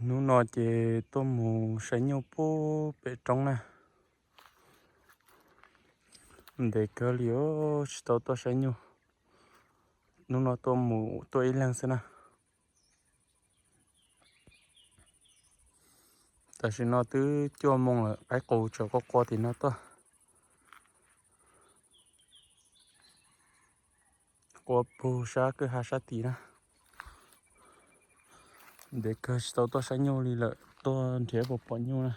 Hnub no ces tuaj mus saib nyuj pub pem roob na. Ntev kawg li os, tsis tau tuaj saib nyuj. Hnub no tuaj mus tuaj ib leeg xwb na. Tam sim no twb cuaj moos lawm, qaib qus tseem qua qua tim no tuaj. Qua puag sab kwj ha sab tid na. Ntev kawg tsis tau tuaj saib nyuj li lawm, tuaj nrhiav puas pom nyuj na.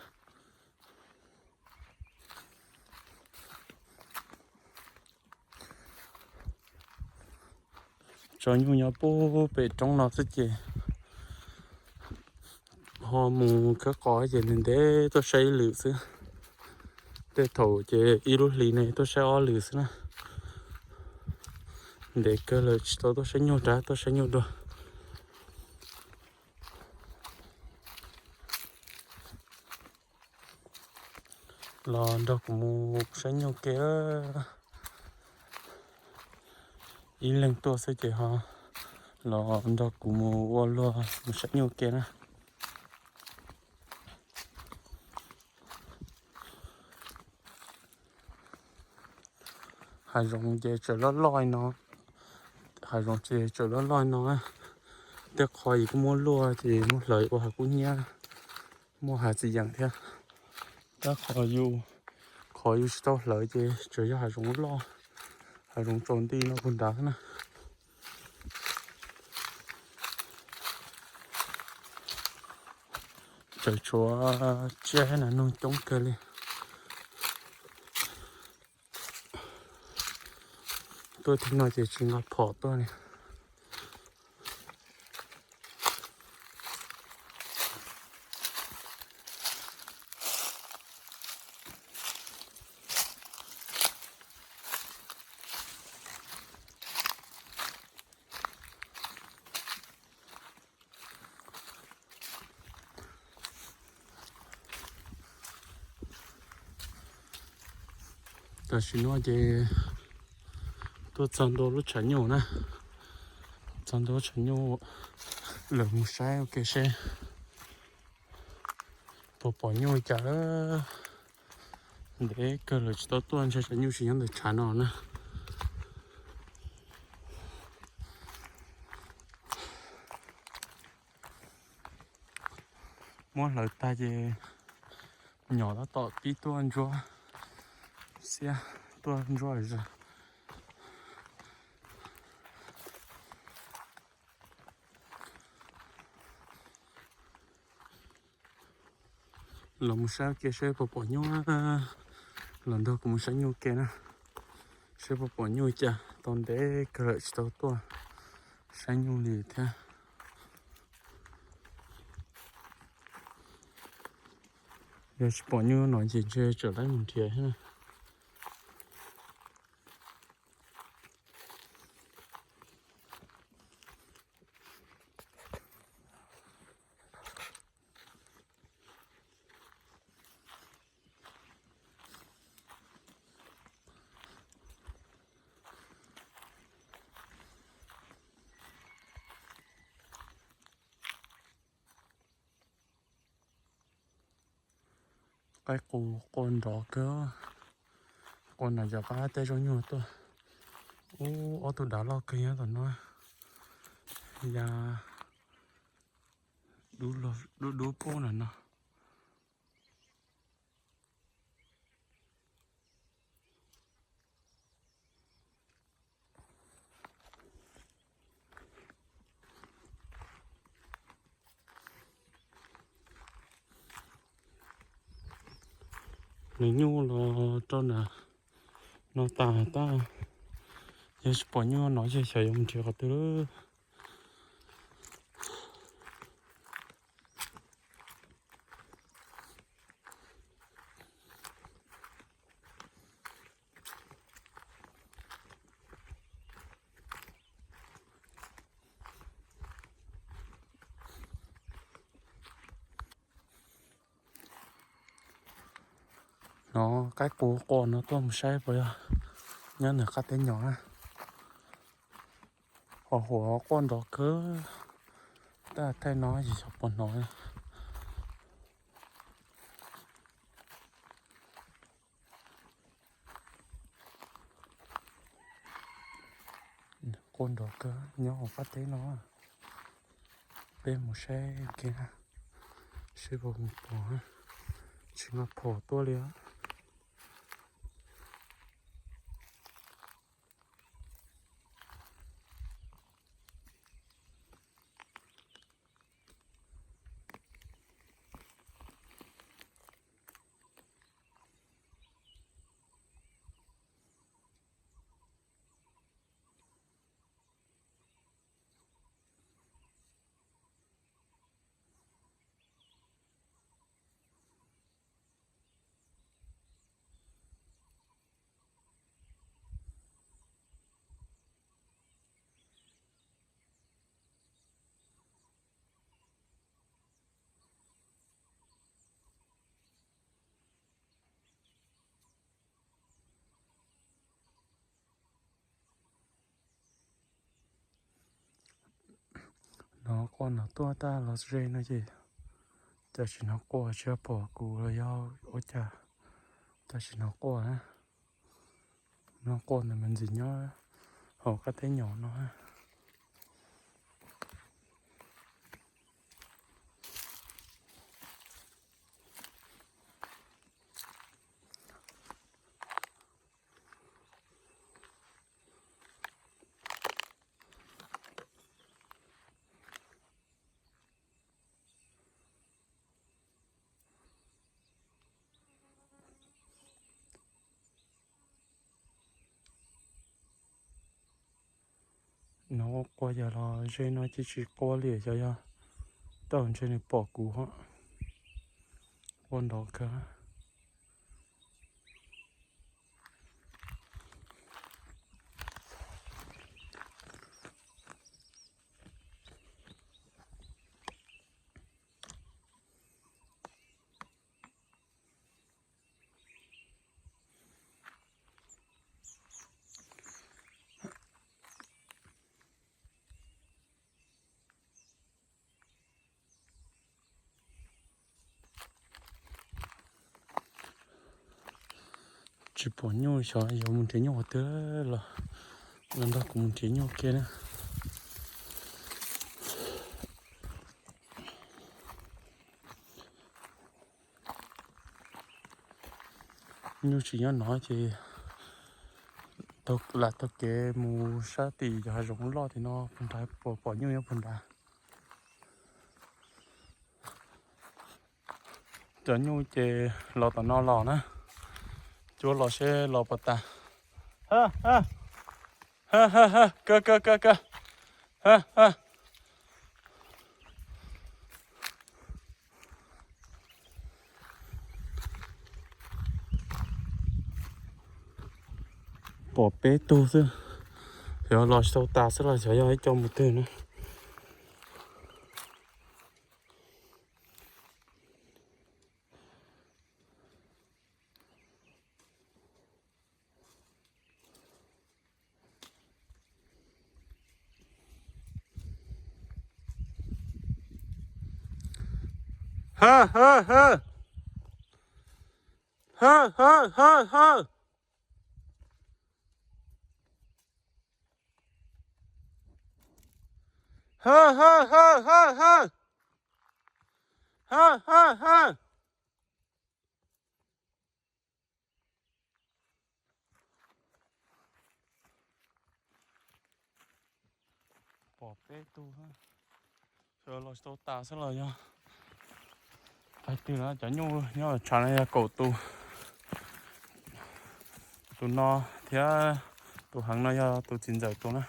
Tso nyuj nyob pub pem roob no xwb ces ho mus khawb qos ces ntev ntev tuaj saib ib lwm xwb. Tej thaum ces ib lub hlis ne tuaj saib ob lwm xwb na. Ntev kawg lawm tsis tau tuaj saib nyuj rau, tuaj saib nyuj dua. Los nrog kuv mus saib nyuj ke. Ib leeg tuaj xwb ces ho los nrog kuv mus ua luag mus saib nyuj ke na. Hav zoov ces tseem loj loj no. Hav zoov ces tseem loj loj no. Tej qho yus kuj muab luaj ces muab hlawv ua hav kub hnyiab, muaj hav txiv yeem thiab. Tab qhov yus, qhov yus tsis tau hlawv ces tseem yog hav zoov loj, hav zoov tsaus nti no puag nrad na. Tseem tshuav tsiaj na, noog coob kawg li. Tuaj tim no ces tsis nqa phom tuaj li. Tam sim no ces tuaj txog ntua lub tshav nyuj na. Txog ntua lub tshav nyuj, lawv mus saib ua ke seb puas pom nyuj cas. Ntev kawg lawm tsis tau tuaj, ntshe tshav nyuj tsis nyob ntawm tshav no na. Muab hlawv tag ces nyom tab tom pib tuaj ntsuab xiab, tuaj ntsuab zog. Los mus saib ke seb puas pom nyuj, los nrog kuv mus saib nyuj ke na, seb puas pom nyuj cas, tau ntev kawg lawm tsis tau tuaj saib nyuj li thiab. Yog tsis pom nyuj no ces ntshe tseem laib mus nrhiav thiab. Qaib qus qua nrov kawg, qua nrov cov qab teb zaub nyuj tuaj. Ub, ob tug dav loj kawg nyob tom no, ya dub dub pub na no. Nws nyuj los rau nram no tas tab, yog tsis pom nyuj no ces xyov yuav mus nrhiav qhov twg lawm. No qaib qus qua no tuaj mus saib puas yog nyob ntawm qab teb nyom na. Ho huam quaj nrov kawg, tab thaij no ces xyov puas hnov. Quaj nrov kawg nyob hauv qab teb no. Peb mus saib kiag seb puas mus pom, tsis nco phom tuaj li. Hnov quaj hnov tuaj tag los ze no ces, tam sim no quaj tsis pom kuv los yog ua cas, tam sim no quaj na. No quaj ntawm me ntsis nyob hauv qab teb nyom no. No quaj yog los ze no ces tsis quaj li, xyov yog tau ntshe nws pom kuv. Quaj nrov kawg. Tsis pom nyuj, xyov yuav mus nrhiav nyuj qhov twg los, los nrog kuv mus nrhiav nyuj kiag na. Nyuj tsis nyob no ces lam taug kev mus sab tim cov hav zoov loj tim no puag nrad, puas pom nyuj nyob puag nrad. Cov nyuj ces los tom no los na. Cuab los seb los puas tas. Ha ha ha, kaw kaw kaw kaw. Ha ha. Pom peb tug xwb. Xyov los tsis tau tas xwb los xyov yog ib co mus twg na. Ha ha ha. Ha ha ha ha. Ha ha ha ha ha. Ha ha ha. Pom peb tug, los tsis tau tas xwb los yog hais tias cov nyuj nyob tshav no yog kaum tus. Tus no thiab tus heev no yog tus txiv ntxawm tus na,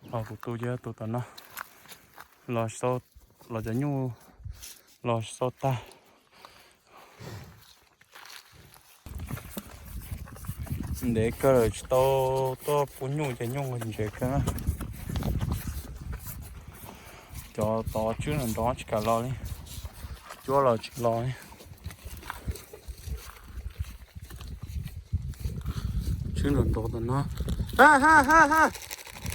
ho kuv tus ces yog tus tom no. Los tsis tau, los cov nyuj los tsis tau tag. Ntev kawg lawm tsis tau tuaj pub nyuj ces nyuj ntsev kawg na. Cov tod tswb nrov nrov tsis kam los li, cuab los tsis los li. Tswb nrov nrov tom no. Ha ha ha ha.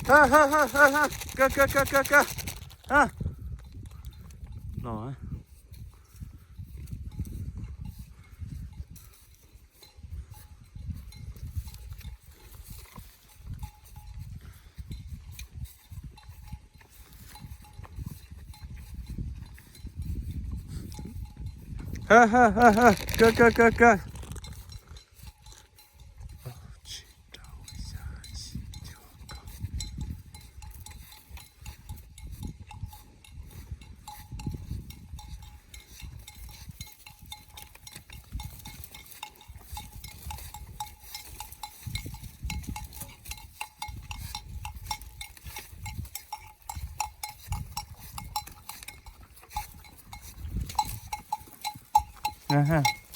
Ha ha ha ha ha. Kaw kaw kaw kaw kaw. Ha. Los. Ha, ha, ha, ha. Kawg, kawg, kawg, kawg.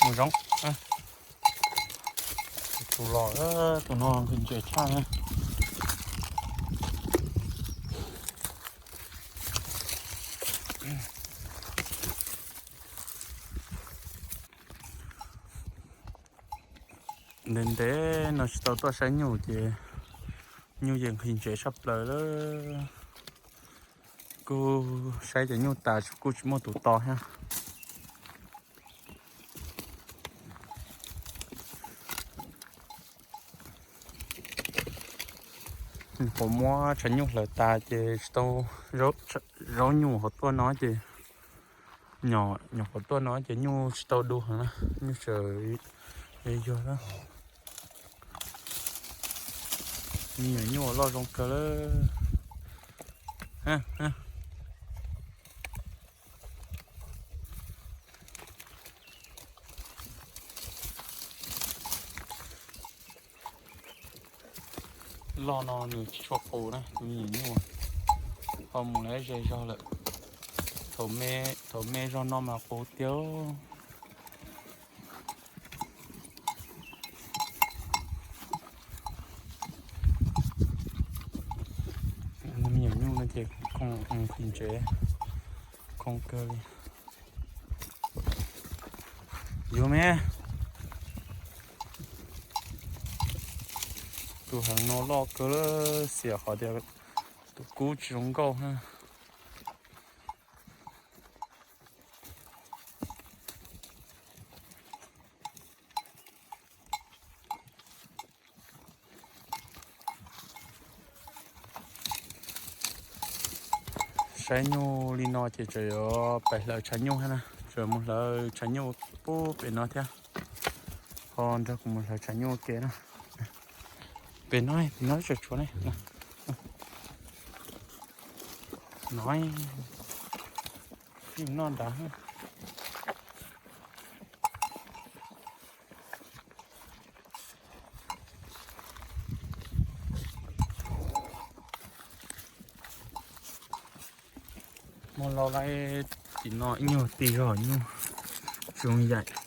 Mus zoo. Tus los, tus no nqhis ntses tshaj na. Ntev ntev no tsis tau tuaj saib nyuj ces nyuj yeej nqhis ntses tshaj plaws lawm. Kuj saib cov nyuj tas kuj tsis muaj tus tos thiab. Nyuam qhuav muab tshav nyuj hlawv tas ces tsis tau, zaub nyuj qhuav tuaj no ces, nyuam qhuav tuaj no ces nyuj tsis tau du heev na, nyuj tseem yuag na. Me nyuam nyuj loj zoo kawg lawm. Loj no nws tsis tshua qus na, tus me nyuam nyuj. Ho mus lawm ze zog lawm. Thaum me zog no mas qus tiag. Me nyuam nyuj no ces khoom nqhis ntses, khoom kawg li. Yuav me, tus heev no loj kawg, xiam qhov tias tus kub tsis zoo nkauj na. Saib nyuj li no ces tseem yuav pais hlawv tshav nyuj thiab na, tseem mus hlawv tshav nyuj pub pem no thiab. Ho nrog kuv mus hlawv tshav nyuj ua ke na. Pem no, pem no tseem tshuav ne. No, noj nrad. Muab los laij tim no ib nyuag tig zog nyuj tsis zoo yaim.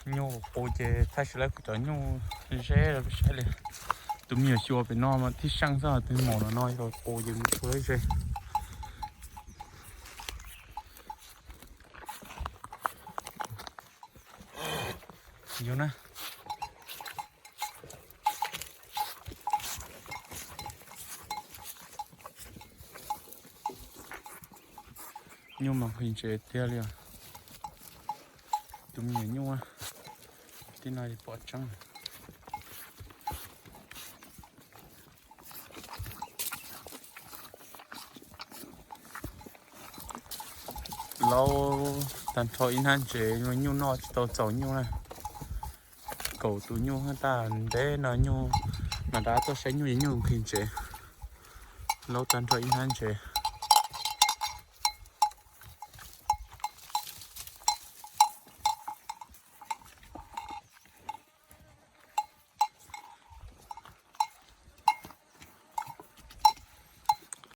Nyuj qus ces thaij saib lawv cov nyuj zeb los saib li. Tus me nyuam xyuas pem no mas tib seej xwb, tus mom no no yog qus ces mus tshua ze. Yog na. Nyuj mas nqhis ntses tiag li os. Tus me nyuam nyuj, tib no pom tseeb. Laub tag nrho ib hnab ntses, nyuj noj tsis tau txaus nyuj na. Kaum tus nyuj, tag ntev no nyuj, no dab tuaj saib nyuj es nyuj nqhis ntses. Laub tag nrho ib hnab ntses.